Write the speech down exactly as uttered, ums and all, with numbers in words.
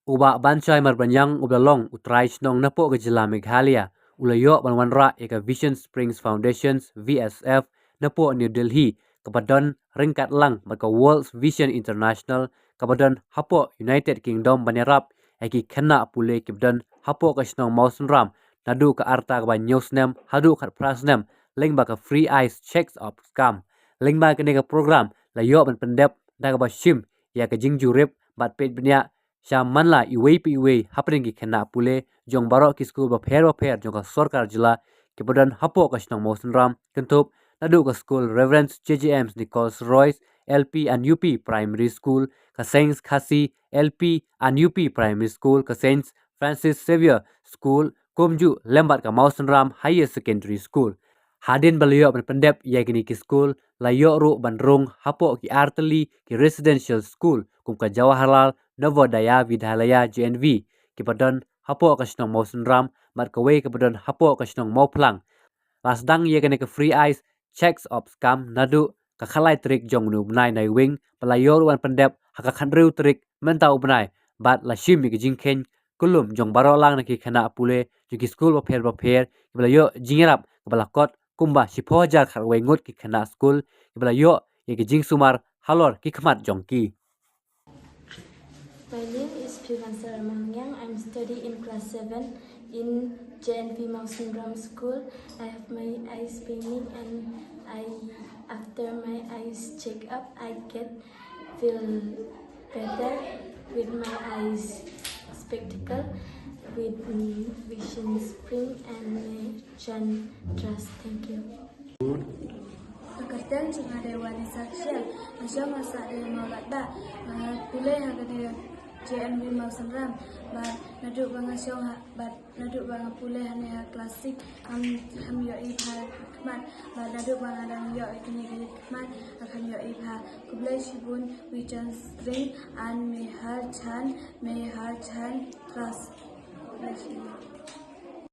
U Bah Banshai Marbaniang uba la long u trai shnong napoh ka jylla Meghalaya u la ïoh ban wanrah ïa ka Vision Springs Foundations, V S F, napoh New Delhi, kaba don ryngkat lang bad ka World Vision International kaba don hapoh United Kingdom ban ïarap ïa ki khynnah pule kiba don hapoh ka shnong Mawsynram naduh ka rta kaba hynñiew snem haduh khatphra snem lyngba ka Free Eyes Checks Up Scam. Lyngba kane ka program la ïoh ban pyndep da kaba shim ïa ka jingjurip bad peit bniah sha man la iwei pa iwei hapdeng ki khynnah pule jong baroh ki skul bapher bapher jong ka sorkar jylla kiba don hapoh ka shnong Mawsynram, kynthup naduh ka skul Reverend J J M's Nichols Royce L P and U P Primary School, ka Saint Khasi L P and U P Primary School, ka Saint Francis Xavier School, kumjuh lem bad ka Mawsynram Higher Secondary School. Hadien ba la ïoh ban pyndep ïa kine ki skul, la ïoh ruh ban rung hapoh ki artylli ki residential school kum ka Jawaharlal Navodaya Vidyalaya, J N V, kiba don hapoh ka shnong Mawsynram bad kawei kaba don hapoh ka shnong Mawphlang. La sdang ïa kane ka Free Eyes Checks Up Scam naduh ka khatlai tarik jong une u bnai Naiwieng bad la ïoh ruh ban pyndep ha ka khathynriew tarik mynta u bnai, bad la shim ïa ka jingkheiñ kullum jong baroh lang na ki khynnah pule jong ki skul bapher bapher kiba la ïoh jingïarap kaba la kot kumba shiphew hajar khatwei ngut ki khynnah skul kiba la ïoh ïa ka jingsumar halor ki khmat jong ki. My name is Pivan Sarah Mangyang. I'm studying in class seven in J N V Mawsynram School. I have my eyes paining and I, after my eyes check up, I get feel better with my eyes spectacle with mm, Vision Spring and my Chan Trust. Thank you. Ka kyrteng jong nga dei Vanessa Kshel. Nga shong ha sah dei Mawlad Bah. Nga pule ha ka dei J N V Mawsynram. Bad naduh ba nga shong ha bad naduh ba nga pule ha ne ha class six. Am ham ïoh i pha khmat. Bad naduh ba nga dang ïoh i kine kine khmat. Nga ham ïoh i pha. Khublei shibun Wichan Spring and Mehar Chan Mehar Chan Trust. Khublei shibun.